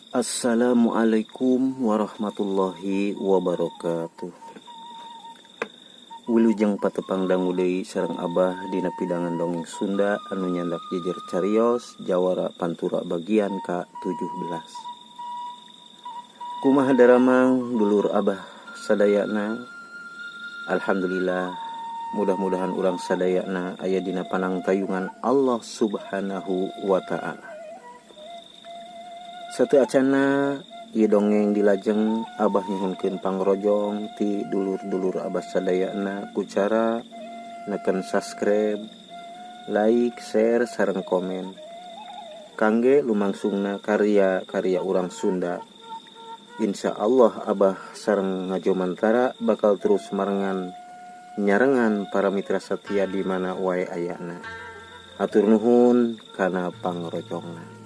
Assalamualaikum warahmatullahi wabarakatuh. Wilujeng patepang dangu deui sareng Abah dina pidangan dongeng Sunda anu nyandak jejer carios jawara pantura bagian ka-17. Kumaha daramang dulur Abah sadayana? Alhamdulillah, mudah-mudahan urang sadayana aya dina panangtayungan Allah Subhanahu wa taala. Sateuacanna ieu dongeng dilajeng Abah nyuhunkeun pangrojong ti dulur-dulur Abah sadayana ku cara neken subscribe, like, share sareng komen kangge lumangsungna karya-karya urang Sunda. Insya Allah Abah sareng Ngajomantara bakal terus marengan nyarengan para mitra setia di mana wae ayana. Hatur nuhun kana pangrojongna.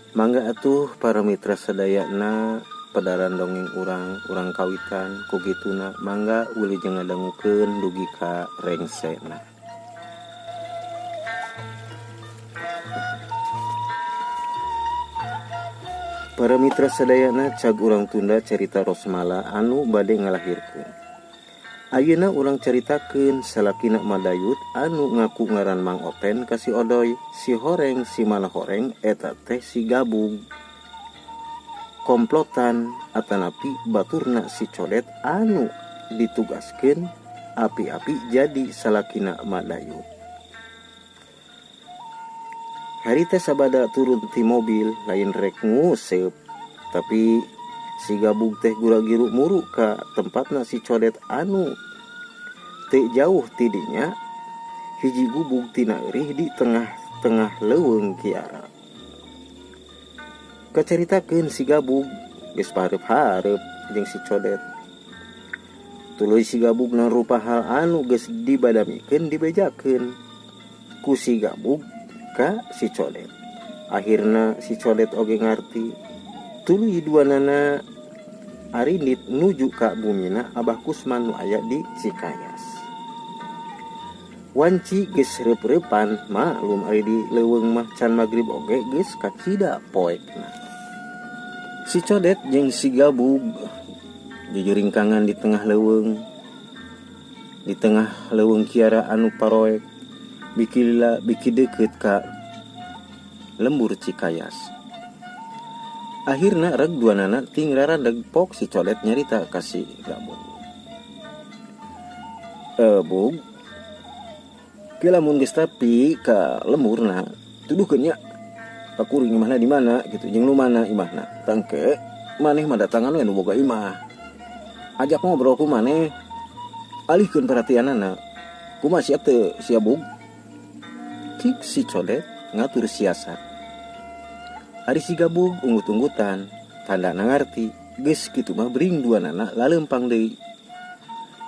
Mangga atuh para mitra sadayana pedaran dongeng urang urang kawitan ku kituna mangga wilujeng ngadangukeun dugi ka rengsena. Para mitra sadayana cag urang tunda carita Rosmala anu bade ngalahirkeun. Ayeuna urang caritakeun salakina Madayut anu ngaku ngaran Mang Open ka si Odoy, si Horeng, si Mana Horeng eta teh si Gabug. Komplotan atanapi baturna si Codet anu ditugaskeun api-api jadi salakina Madayut. Harita sabada turun ti mobil lain rek nguseup, tapi si Gabug teh gura-giru muru ka tempatna si Codet anu teu jauh tidinya hiji gubug tina eurih di tengah-tengah leuweung Kiara. Kacaritakeun si Gabug geus pareup-hareup jeung si Codet. Tuluy si Gabug narupa hal anu geus dibadamikeun dibejakeun ku si Gabug ka si Codet. Akhirna si Codet oge ngarti. Tuluy duanana arindit nuju ka bumina Abah Kusman nu aya di Cikayas. Wanci geus reup-reupan maklum ari di leuweung mah can magrib oge geus kacida poekna. Si Codet jeung si Gabug jujuringkangan di tengah leuweung. Di tengah leuweung Kiara anu paroek biki lila biki deukeut ka lembur Cikayas. Akhirna reg duanana ting raradeg pok si Codet nyarita ka si Gabug. Bug, ki lamun geus tapi ka lemburna tuduhkeun nya ka kuring imahna di mana gitu jeung nu mana imahna. Tangke maneh mah datangan we nu boga imah. Ajak ngobrol ku maneh, alihkeun perhatianana. Kumaha siap teu sia Bug? Cik si Codet ngatur siasat. Ari si Gabug unggut-unggutan, tandana ngarti, geus kitu mah bring duanana laleumpang deui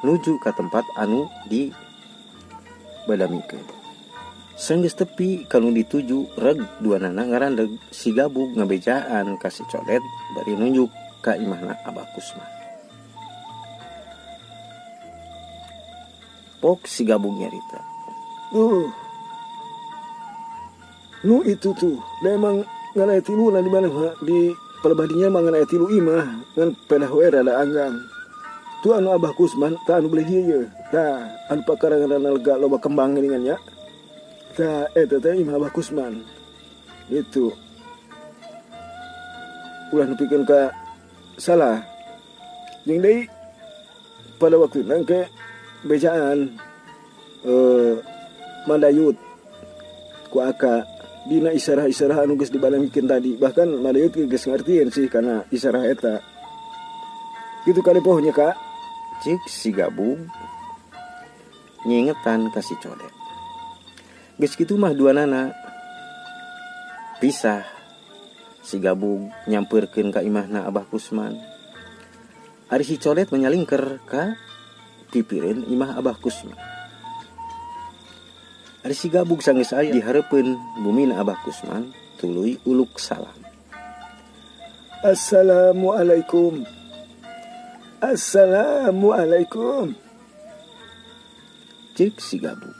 nuju ka tempat anu di badamikeun. Sanggeus tepi kanu dituju reg duanana ngarandeg si Gabug ngabejaan ka si Codet bari nunjuk ka imahna Abah Kusman. Pok si Gabug nyarita. Nu itu tuh, da emang ngan aya tilu lah di mana mah, di palebah dinya mah ngan aya tilu imah, ngan pedah we rada anggang. Tu anu Abah Kusman, tah anu beulih dieu ye. Tah, anu pakarangan lega loba kembang geuningan nya. Tah, eta teh imah Abah Kusman. Itu. Ulah nepikeun ka salah. Jeung deui pada waktu nangke bejaan Mandayut ku aka dina isarah-isarah anu geus dibalamikeun tadi. Bahkan Mandayut geus ngartieun sih kana isarah eta. Kitu kali pohonya Kak. Cik si Gabug nyingetan ka si Codet. Geus kitu mah duanana pisah. Si Gabug nyampeurkeun ka imahna Abah Kusman. Ari si Codet menyalingker ka pipireun imah Abah Kusman. Ari si Gabug sanggeus aya di hareupeun bumina Abah Kusman tuluy uluk salam. Assalamualaikum. Assalamualaikum. Cik si Gabug.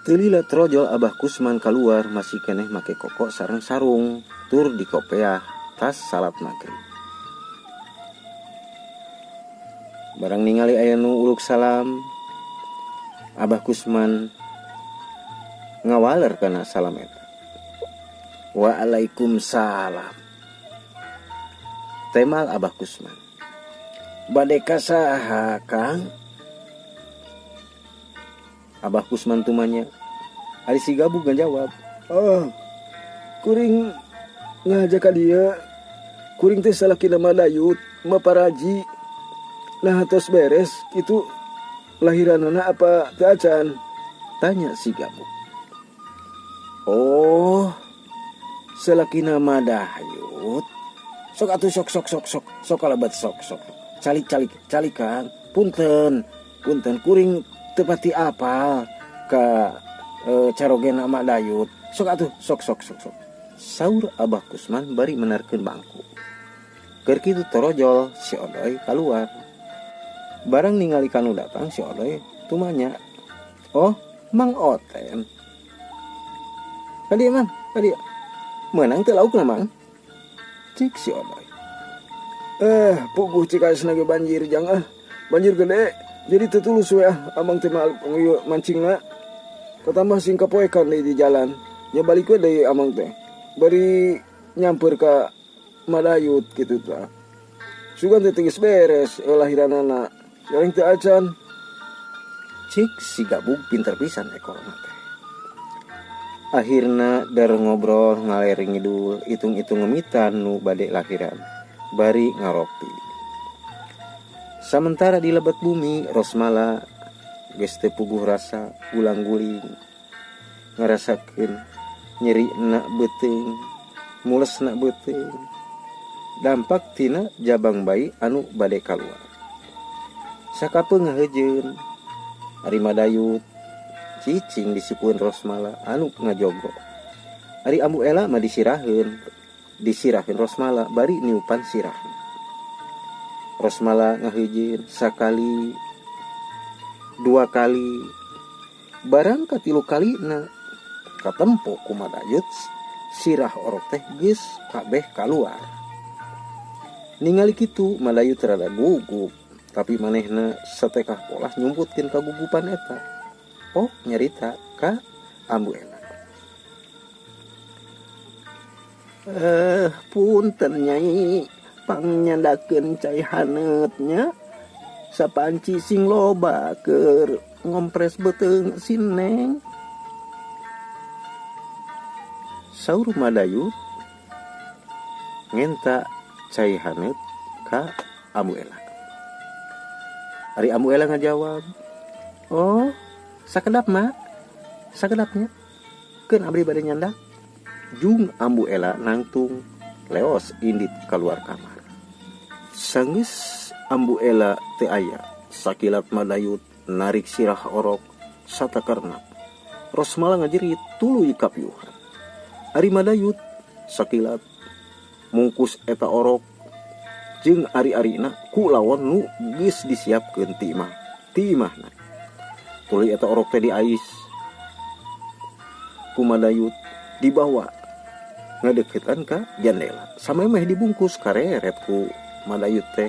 Teu lila trojol Abah Kusman kaluar masih keneh make koko sareng sarung tur dikopeah Tas salat maghrib. Barang ningali aya nu uluk salam, Abah Kusman ngawaler kana salam eta. Waalaikumsalam. Temal Abah Kusman. Bade ka saha, Kang? Abah Kusman tumanya. Ari si Gabug ngajawab, "Oh, kuring ngahaja ka dieu. Kuring teh salakina Madayut, Maparaji. Nah, tos beres itu lahiranana apa teu acan?" Tanya si Gabug. Oh, salakina Madayut. Sok atuh sok sok sok sok sok kalabat sok sok. Calik calik calik Kang. Punten, punten kuring teu pati apal ka carogena Madayut. Sok atuh sok sok sok sok. Saur Abah Kusman bari menerkeun bangku. Keur kitu torojol si Odoy keluar. Barang ningali kanu datang si Odoy tumanya. Oh, Mang Oten. Kadieu Mang, kadieu. Meunang teu laukna Mang? Cik si Odoy. Puguh Cikaesna ge banjir jang ah. Banjir gede. Jadi teu tulus we ah amang teh mah ieu mancingna. Katambah sing kapoekan deui di jalan. Nya balik we deui amang teh. Bari nyamper ka Madayut kitu tah. Sugan teh geus beres lahiranana. Jaring teu acan. Cik si Gabug pinter pisan ekorna teh. Akhirna dar ngobrol ngaler ngidul hitung-hitung ngemitan nu bade lahiran bari ngaropi. Samentara di lebet bumi Rosmala geus teu puguh rasa gulang-guling ngarasakeun nyeri na beuteung mulesna beuteung dampak tina jabang bayi anu bade kaluar. Sakapeung ngaheujeun ari Madayut cicing disipueun Rosmala anu ngajogo. Ari Ambu Ela mah disiraheun Rosmala bari niupan sirahna. Rosmala ngaheujeun sakali, dua kali, barang katilu kalina katempo ku Madayut sirah orok teh geus kabeh kaluar. Ningali kitu Madayut rada gugup, tapi manehna satekah polah nyumputkeun kagugupan eta. Oh, nyerita ka Ambu Ela. Punten nyai, pangnyandakeun cai haneutnya. Sapanci sing loba keur ngompres beuteung si Neng. Saur Madayut ngenta cai haneut ka Ambu Ela. Ari Ambu Ela ngajawab, "Oh, sakedap mak, sakedapnya. Keun abdi bade nyandak." Jung Ambu Ela nangtung leos indit keluar kamar. Sanggeus Ambu Ela teu aya, sakilat Madayut narik sirah orok satakerna. Rosmala ngajerit tuluy kapiuhan. Ari Madayut sakilat mungkus eta orok jeung ari-arina ku lawon nu geus disiapkeun ti imah. Ti imahna. Tuluy eta orok teh diais ku Madayut dibawa ngadeukeutan ka jandela. Samemeh dibungkus kareret ku Madayut teh.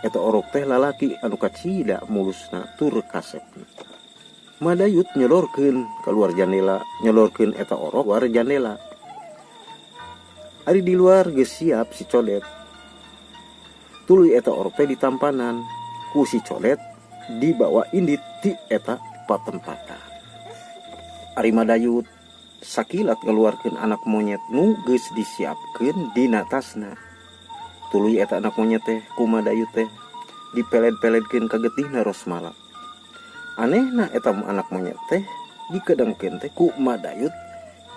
Eta orok teh lalaki anu kacida mulusna tur kasepna. Madayut nyelorkeun keluar jandela, nyelorkeun eta orok luar jandela. Ari di luar geus siap si Codet. Tuluy eta orok teh ditampanan ku si Codet dibawa indit ti eta patempatan. Ari Madayut sakilat ngeluarkeun anak monyet nu geus disiapkeun dina tasna. Tuluy eta anak monyet teh ku Madayut teh dipeled-peledkeun ka getihna Rosmala. Anehna eta anak monyet teh dikedengkeun teh ku Madayut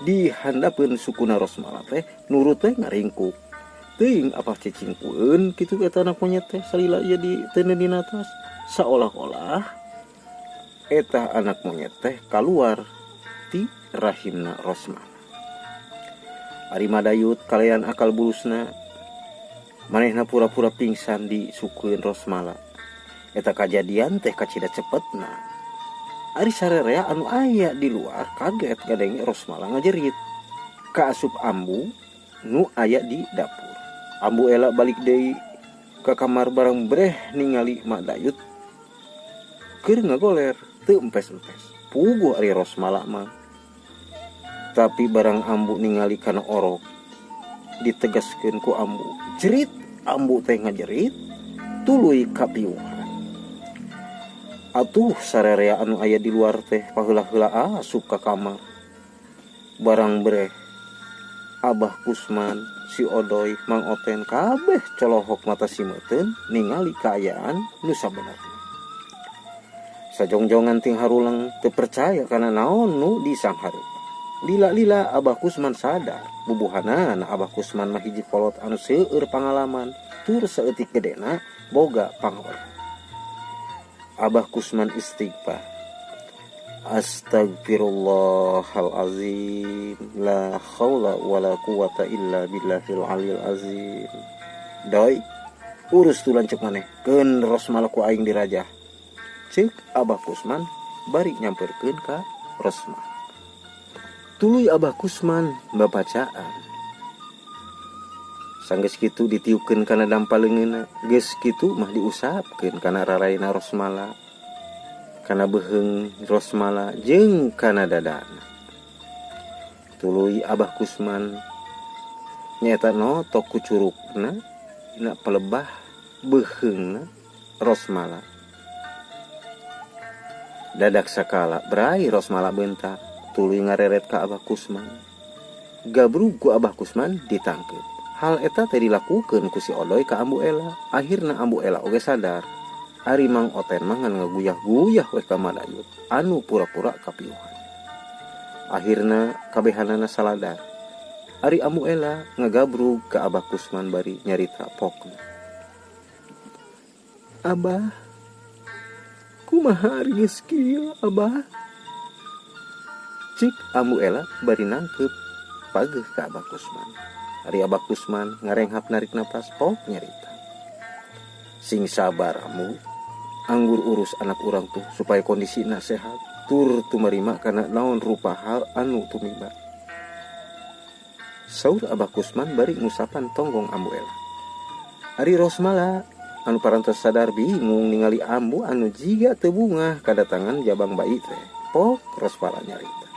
dihandapeun sukuna Rosmala teh nurut teh ngaringkuk. Teuing apa cicingkueun kitu eta anak monyet teh salila ieu diteundeun dina tas. Saolah-olah eta anak monyet teh kaluar ti rahimna Rosmala. Ari Madayut kalayan akal bulusna manehna pura-pura pingsan disukueun Rosmala. Eta kajadian teh kacida cepetna. Ari sarerea anu aya di luar kaget ngadenge Rosmala ngajerit. Kaasup ambu nu aya di dapur. Ambu Ela balik deui ka kamar barang breh ningali Mak Dayut keur ngagoler teu empes-empes. Puguh ari Rosmala mah. Tapi barang ambu ningali kana orok ditegaskeun ku ambu. Jerit ambu teh ngajerit tuluy kapiuhan. Atuh sarerea anu aya di luar teh paheula-heula asup ka kamar. Barang breh Abah Kusman, si Odoy, Mang Oten kabeh colohok mata simeuteun ningali kaayaan nu sabenerna. Sajongjongan ting harulang teu percaya kana naon nu disanghareup. Lila-lila Abah Kusman sadar, bubuhanana Abah Kusman mah hiji kolot anu seueur pangalaman tur saeutik gedena boga pangaweruh. Abah Kusman istighfar. Astagfirullahalazim, la haula wala quwata illa billahil aliyil azim. Doi, urus tu lanceuk maneh, keun Rosmala ku aing dirajah. Ceuk Abah Kusman bari nyamperkeun ka Rosmala. Tuluy Abah Kusman babacaan. Sanggeus kitu ditiupkeun kana dampa leungeunna, geus kitu mah diusapkeun kana raraina Rosmala, kana beuheung Rosmala jeung kana dadana. Tuluy Abah Kusman nyaeta notok ku curugna na pelebah beuheungna Rosmala. Dadak sakala brai Rosmala bentak, tuluy ngareret ka Abah Kusman. Gabrug ku Abah Kusman ditangkep. Hal eta teh dilakukeun ku si Odoy ka Ambu Ela. Akhirna Ambu Ela oge sadar. Ari Mang Oten mah ngan ngaguyah-guyah we ka Madayut anu pura-pura kapiuhan. Akhirna kabehanana saladar. Ari Ambu Ela ngagabrug ka Abah Kusman bari nyarita pokna. Abah, kumaha ari geus kieu Abah? Cik Ambu Ela bari nangkep pageuh ka Abah Kusman. Ari Abah Kusman ngarenghap narik napas pok nyarita. Sing sabar amu, anggur urus anak urang tuh supaya kondisina sehat, tur tumarima kana naon rupa hal anu tumiba. Saur Abah Kusman bari ngusapan tonggong Ambu Ela. Ari Rosmala anu parantos sadar bingung ningali ambu anu jiga teu bungah kadatangan jabang bayi teh. Pok Rosmala nyarita.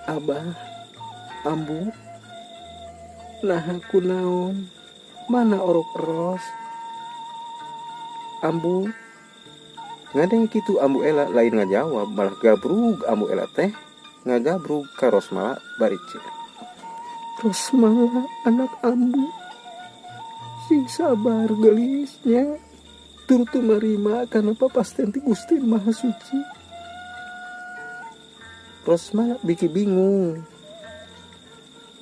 Abah, ambu, naha kunaon, mana orok ros? Ambu ngadeng kitu Ambu Ela lain ngajawab malah gabrug Ambu Ela teh ngagabrug ka Rosmala bari ceuk. Rosmala anak ambu, sing sabar gelisnya, tur tumarima kana papasten ti Gusti Maha Suci. Rosmala biki bingung.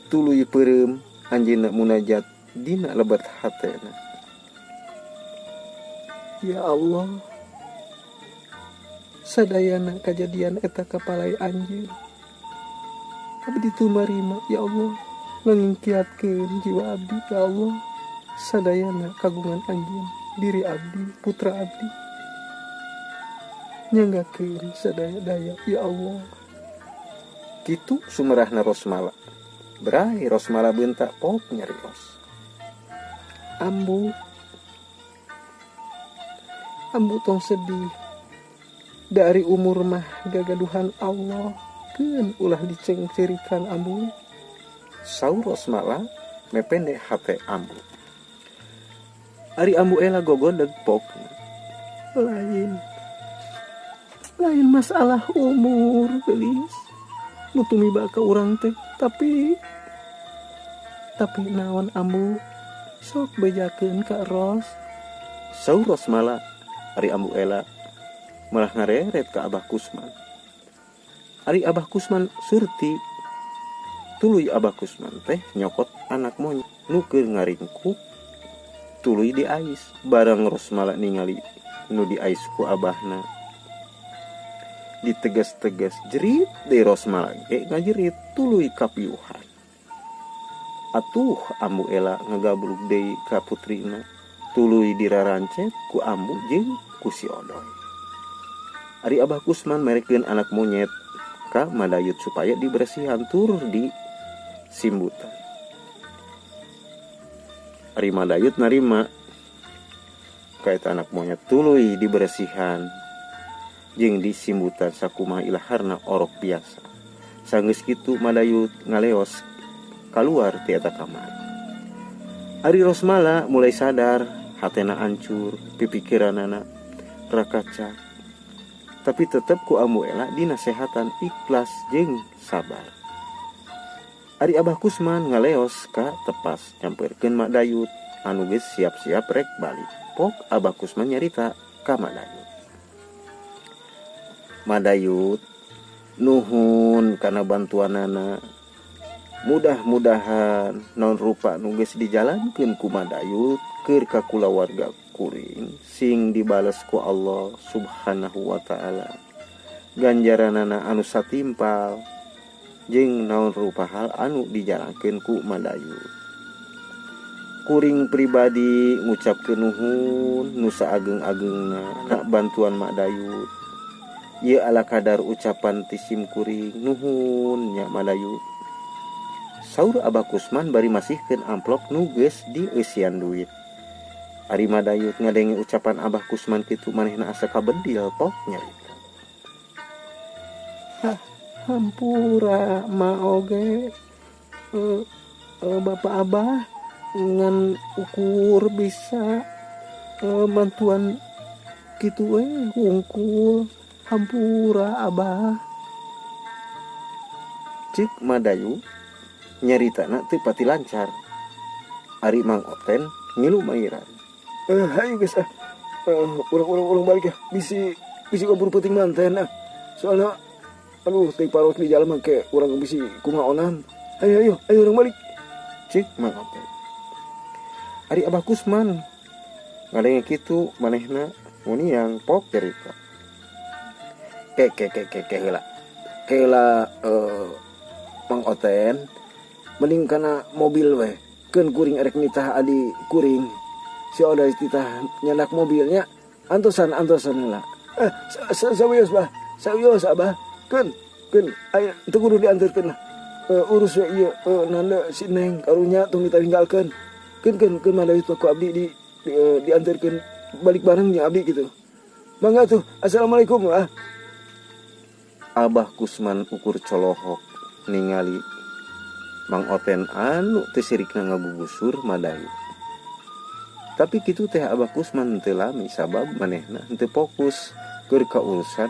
Tuluy peureum anjeunna munajat dina lebet hatena. Ya Allah, sadayana kajadian eta kapalai anjeun. Abdi tumarima ya Allah, ngangkiatkeun jiwa abdi ya Allah. Sadayana kagungan anjeun, diri abdi, putra abdi. Nyanggakeun sadaya-daya ya Allah. Kitu sumerahna Rosmala. Brai Rosmala bentak pok nyarios. Ambu, ambu tong sedih. Dari umur mah gagaduhan Allah, keun ulah dicengcirikan ambu. Saur Rosmala mepende hate ambu. Ari Ambu Ela gogodeg pok. Lain, lain masalah umur gelis. Nu tumiba ka urang teh, tapi naon ambu sok bejakeun ka Ros. Saur Rosmala. Ari Ambu Ela malah ngareret ka Abah Kusman. Ari Abah Kusman surti. Tuluy Abah Kusman teh nyokot anak monyet nu keur ngaringkuk tuluy diais. Barang Rosmala ningali nu diais ku abahna, ditegas-tegas jerit deui Rosmala ge ngajerit tuluy kapiuhan. Atuh Ambu Ela ngagabrug deui ka putrina, tuluy dirarancet ku ambu jeung ku si Odoy. Ari Abah Kusman merekeun anak monyet ka Madayut supaya dibersihan tur di Simbutan. Ari Madayut narima ka eta anak monyet tuluy diberesihan jeung disimbutan sakumaha ilaharna orok biasa. Sanggeus kitu Madayut ngaleos kaluar ti eta kamar. Ari Rosmala mulai sadar hatena ancur, pipikiranana rakaca. Tapi tetep ku Ambu Ela dinasehatan ikhlas jeung sabar. Ari Abah Kusman ngaleos ka tepas nyamperkeun Mak Dayut anu geus siap-siap rek balik. Pok Abah Kusman nyarita ka Mak Dayut. Mak Dayut nuhun kana bantuanana. Mudah-mudahan naon rupa nu geus dijalankeun ku Mak Dayut keur ka kulawarga kuring sing dibales ku Allah Subhanahu wa taala. Ganjaranana anu satimpal jeung naon rupa hal anu dijalankeun ku Mak Dayut. Kuring pribadi ngucapkeun nuhun nu saageng-agengna ka bantuan Mak Dayut. Ieu ala kadar ucapan ti sim kuring nuhun nya Mak Dayut. Saur Abah Kusman bari masihkeun amplop nu geus dieusian duit. Ari Madayut ngadenge ucapan Abah Kusman kitu manehna asa kabedil pok nyarita. Hah, hampura ma oge. Bapak Abah ngan ukur bisa bantuan kitu we hungkul hampura Abah. Cik Madayu nyaritana teu pati lancar. Ari Mang Oten ngilu mairan. Hayu geus ah. Urang balik ya. Bisi kabur peuting manten ah. Soalna aduh teh paros di jalan mah ke urang bisi kumaha onan. Ayo ayo ayo urang balik. Cik Mang Oten. Ari Abah Kusman ngadenge kitu manehna nguniang pok cerita. Ke ke ke ke ke heula. Keula Mang Oten mending kana mobil we. Keun kuring erek nitah adi kuring. Si Oda titah nyandak mobilnya antosan heula. Sawios bah, sawios abah. Keun aya teu kudu dianterkeun lah. Urus we ieu nanda si Neng karunya tong ditinggalkeun. Keun Madayut ku abdi di dianterkeun balik bareng nya abdi gitu. Mangga tuh. Assalamualaikum ah. Abah Kusman ukur colohok ningali Mang Oten anu teu sirikna ngagugusur Madayut. Tapi kitu teh Abah Kusman teu lami sabab manehna teu fokus keur ka urusan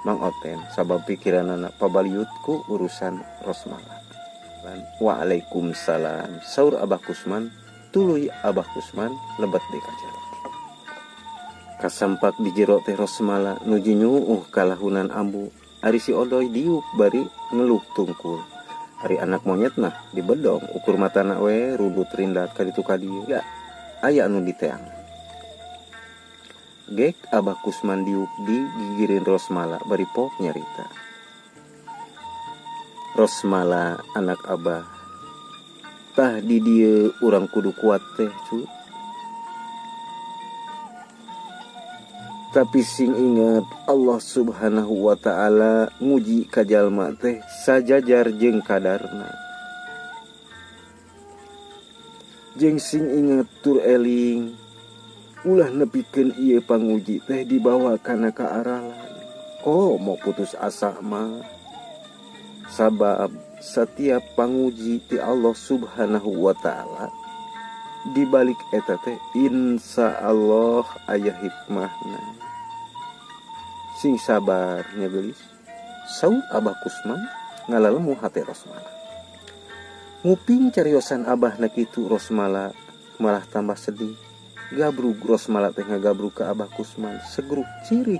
Mang Oten sabab pikiranana pabaliut ku urusan Rosmala. Waalaikumsalam saur Abah Kusman tuluy Abah Kusman lebet di kajero. Kasampak di jero teh Rosmala nuju nyuuh kalahunan ambu. Ari si Odoy diuk bari ngeluk tungkul. Ari anak monyet mah dibedong ukur matana we rudut rindat kaditu kadieu. Ya, aya anu diteang. Gek Abah Kusman diuk di gigirin Rosmala bari pok nyarita. Rosmala anak Abah. Tah di dieu urang kudu kuat teh cu. Tapi sing ingat Allah Subhanahu wa taala nguji ka jalma teh sajajar jeung kadarna. Jeung sing ingat tur eling ulah nepikeun ieu panguji teh dibawa kana kaaralan. Oh, mau putus asa mah. Sabab setiap panguji ti Allah Subhanahu wa taala dibalik eta teh insya Allah aya hikmahna. Sing sabar nya geulis. Saur Abah Kusman ngalalemu hate Rosmala. Nguping cariosan Abah na kitu Rosmala malah tambah sedih. Gabrug Rosmala teh ngagabrug ka Abah Kusman segruk cirik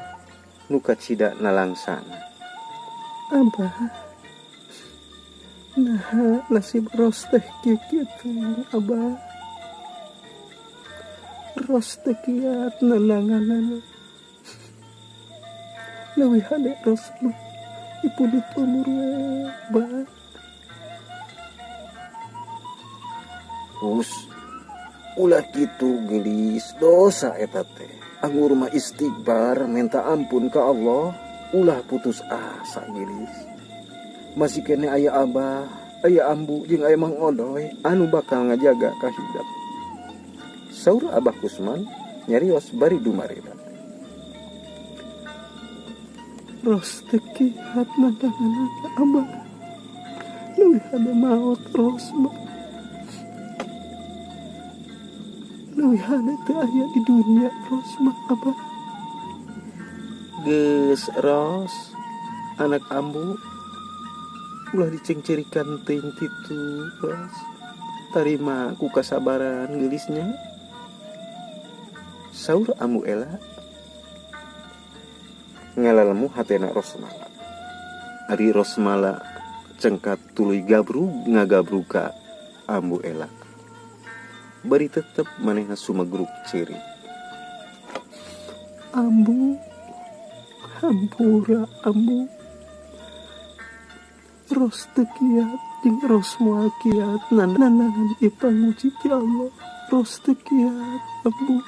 nu kacida nalangsana. Abah, nah nasib Ros teh kieu Abah. Ros teh kiat nananganana. Leuwih hade Ros mah ipundut umur we, Abah. Hus, ulah kitu geulis dosa eta teh. Anggur mah istighfar minta ampun ka Allah, ulah putus asa geulis. Masih kene aya Abah, Aya ambu jeung aya Mang Odoy anu bakal ngajaga ka hidep. Saur Abah Kusman nyarios bari dumarera. Ros teu kiat nandanganana Abah. Leuwih hade maot Ros mah. Leuwih hade teu aya di dunya Ros mah Abah. Geus Ros, anak ambu ulah dicengcerikan teuing kitu Ros. Tarima ku kasabaran geulisnya. Saur Ambu Ela ngalalemu hatena Rosmala. Ari Rosmala cengkat tuluy gabrug ngagabrug ka Ambu Ela. Bari tetep manehna sumegruk ceurik. Ambu, hampura ambu. Ros teu kiat jeung ros moal kiat nandangan ieu panguji ti Allah. Ros teu kiat ambu,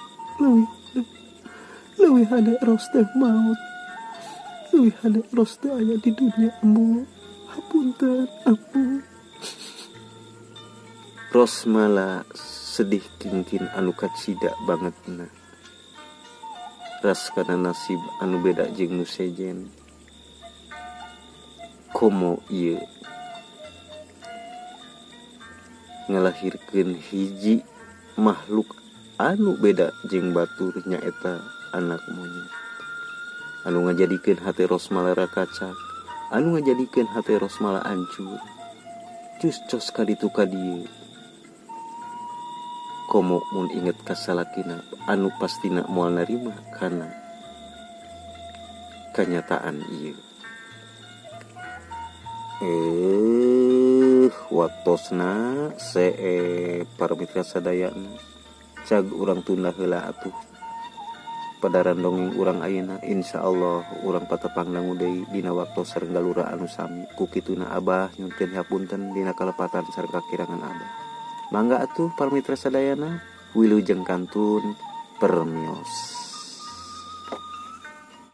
leuwih hade ros teh maot. Leuwih hade ros teu aya di dunya ambu. Hapunten ambu. Rosmala sedih kingkin anu kacida bangetna. Ras kana nasib anu beda jeung nu sejen. Komo ieu ngalahirkeun hiji makhluk anu beda jeung batur nyaeta anak monyet. Anu ngajadikeun hate Rosmala rakacak, anu ngajadikeun hate Rosmala ancur. Cus cos ka ditu ka dieu. Komo mun inget ka salakina anu pastina moal narima kana kanyataan ieu. Waktosna para mitra sadayana cag urang tunda heula atuh padaran dongeng urang ayeuna. Insyaallah urang patepang dangu deui dina waktos sareng galura anu sami. Ku kituna Abah nyunkeun hapunten dina kalepatan sareng kakirangan Abah. Mangga atuh para mitra sadayana, wilujeng kantun permios.